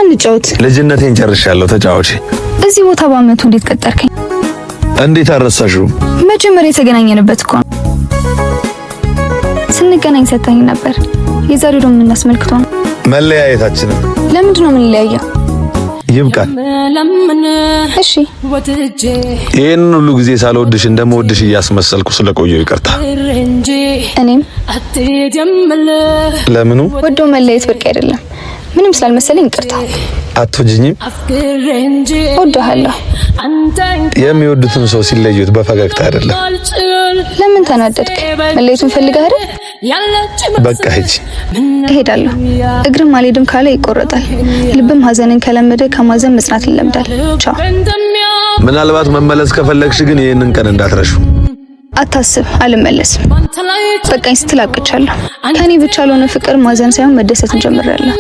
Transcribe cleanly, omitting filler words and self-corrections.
እንጫወት። ልጅነቴን ጨርሻለሁ። ተጫወቺ። እዚህ ቦታ በአመቱ እንዴት ቀጠርከኝ? እንዴት አረሳሽው? መጀመሪያ የተገናኘንበት እኮ ነው። ስንገናኝ ሰጥተኸኝ ነበር። የዛሬው ደግሞ ምን አስመልክቶ ነው? መለያየታችንን። ለምንድን ነው የምንለያየው? ይብቃል። እሺ። ይህንን ሁሉ ጊዜ ሳልወድሽ እንደምወድሽ እያስመሰልኩ ስለቆየው ይቅርታ። እኔም። ለምኑ? ወዶ መለየት ብርቅ አይደለም። ምንም ስላልመሰለኝ ይቅርታ። አትወጂኝም? እወድሃለሁ። የሚወዱትን ሰው ሲለዩት በፈገግታ አይደለም። ለምን ተናደድክ? መለየቱን ፈልገህ አይደል? በቃ ሂጂ። እሄዳለሁ። እግርም አልሄድም ካለ ይቆረጣል። ልብም ሀዘንን ከለመደ ከማዘን መጽናት ይለምዳል። ቻው። ምናልባት መመለስ ከፈለግሽ ግን ይህንን ቀን እንዳትረሹ። አታስብ፣ አልመለስም። በቃኝ ስትል አብቅቻለሁ። ከኔ ብቻ ለሆነ ፍቅር ማዘን ሳይሆን መደሰትን ጀምሬያለሁ።